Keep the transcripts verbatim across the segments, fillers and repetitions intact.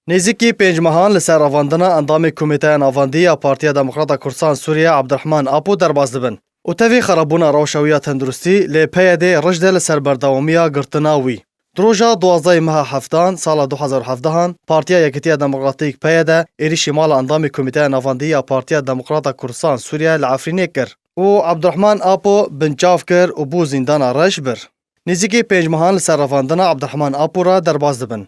Nêzîkî pênc mehan li ser revandina endamê Komîteya Navendî ya Partiya Demokrata Kurdistan Sûriye Abdurrahman Apo derbas dibin û tevî xerabûna rewşa wî ya tenduristî lê P Y D rijd de li ser berdewamiya girtina wî. Di roja duwazdehê meha heftan sala du hezar û hevdehan Partiya Yekîtiya Demokratîk P Y D êrîşî mala endamê Komîteya Navendî ya Partiya Demokrata Kurdistan Sûriye li Efrînê kir û Abdurrahman Apo binçav kir û bû zîndana reş bir. Nêzîkî pênc mehan li ser revandina Abdurrahman Apo re derbas dibin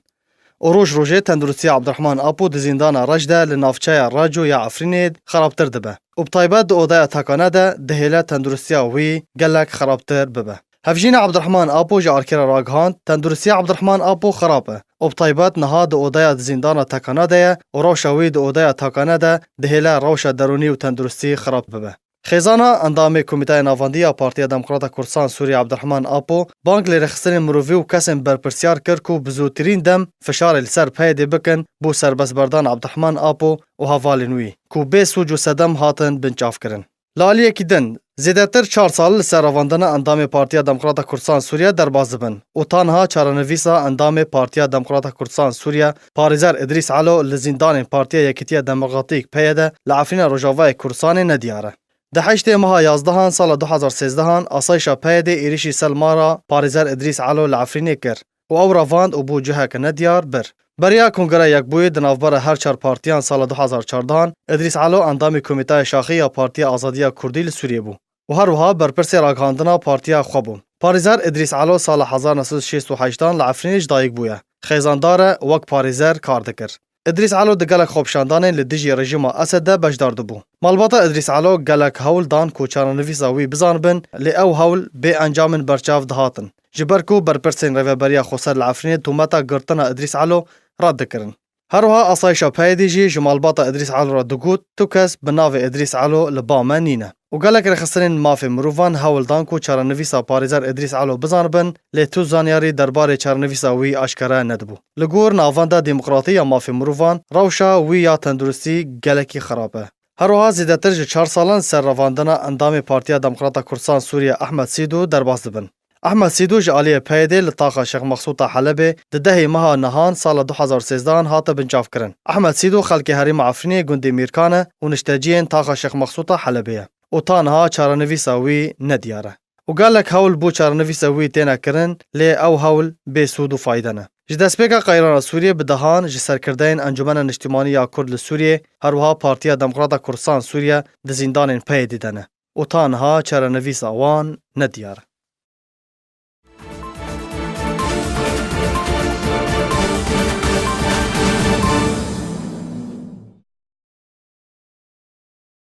û roj rojê tenduristiya Abdurrahman Apo di zîndana reş de li navçeya Raco ya Efrînê xerabtir dibe û bi taybet di odeya takane de dihêle tenduristiya wî gelek xerabtir bibe. Hevjîna Abdurrahman Apo ji Arkê re ragihand, tenduristiya Abdurrahman Apo xerab e û bi taybet niha di odeya di zîndana takane de ye û rewşa wî di odeya takane de dihêle rewşa derûnî û tenduristî xerab bibe. Xêzana endamê Komîteya Navendî ya Partiya Demokrata Kurdistan Sûriye Abdurrahman Apo bang li rêxistinên mirovî û kesên berpirsiyar kir ku bi zûtirîn dem fişarê li ser P Y D bikin bo serbestberdana Abdurrahman Apo û hevalên wî ku bê sûc û sedem hatin binçavkirin. Li aliyekî din, zêdetir çar sal li ser revandina endamê Partiya Demokrata Kurdistan Sûriye derbas dibin û ta niha çarenivîsa endamê Partiya Demokrata Kurdistan Sûriye Parêzer Idrîs Elo li zîndanên Partiya Yekîtiya Demokratîk P Y D li Efrîna Rojavayê Kurdistanê nediyar e. Di heştê meha yazdehan sala du hezar sêzdehan asayişa P Y D êrîşî ser mala parêzer Idrîs Elo li Efrînê kir û ew revand û bû ciheke nediyar bir. Beriya Kongreya Yekbûyî di navbera her çar partiyan sala du hezar çardehan Idrîs Elo endamê Komîtaya Şaxî ya Partiya Azadiya Kurdî li Sûriyê bû û her wiha berpirsê ragihandina partiya xwe bû. Parêzer Idrîs Elo sala hezar neh sed û şêst û heştan li Efrînê ji dayik bûye. Xêzandar e, wek parêzer kar dikir. Idrîs Elo di gelek xwepişandanên li dijî rejîma Esed de beşdar dibû. Malbata Idrîs Elo gelek hewl dan ku çarenivîsa wî bizanibin, lê ew hewl bê encam in berçav dihatin. Ji ber ku berpirsên Rêveberiya Xweser li Efrînê tometa girtina Idrîs Elo red dikirin. Her wiha asayişa P Y D jî ji malbata Idrîs Elo re digot, tu kes bi navê Idrîs Elo li ba me nîne. Û gelek rêxistinên mafê mirovan hewl dan ku çarenivîsa parêzer Idrîs Elo bizanibin, lê tu zanyarî derbarê çarenivîsa wî aşkere nedibû. Li gor Navenda Demokratî ya Mafê Mirovan, rewşa wî ya tenduristî gelekî xirab e. Her wiha zêdetir ji çar salan ser revandina endamê Partiya Demokrata Kurdistan Sûriye Ehmed Sîdo derbas dibin. Ehmed Sîdo ji aliyê P Y D li taxa Şêx Mexsûta Helebê di dehê meha nihan sala du hezar sêzdehan hate binçavkirin. Ehmed Sîdo xelkê herêma Efrînê gundê Mîrkan e û nişteciyên taxa Şêx Mexsûta Helebê ye û ta niha çarenivîsa wî nediyar e. Û gelek hewl bo çarenivîsa wî têne kirin, lê ew hewl bê sûd û fayde ne. Ji destpêka qeyrana Sûriyê bi dehan ji serkirdeyên Encûmena Niştimanî ya Kurd li Sûriyê, her wiha Partiya Demokrata Kurdistan Sûriye di zîndanên P Y D de ne û ta niha çarenivîsa wan nediyar e.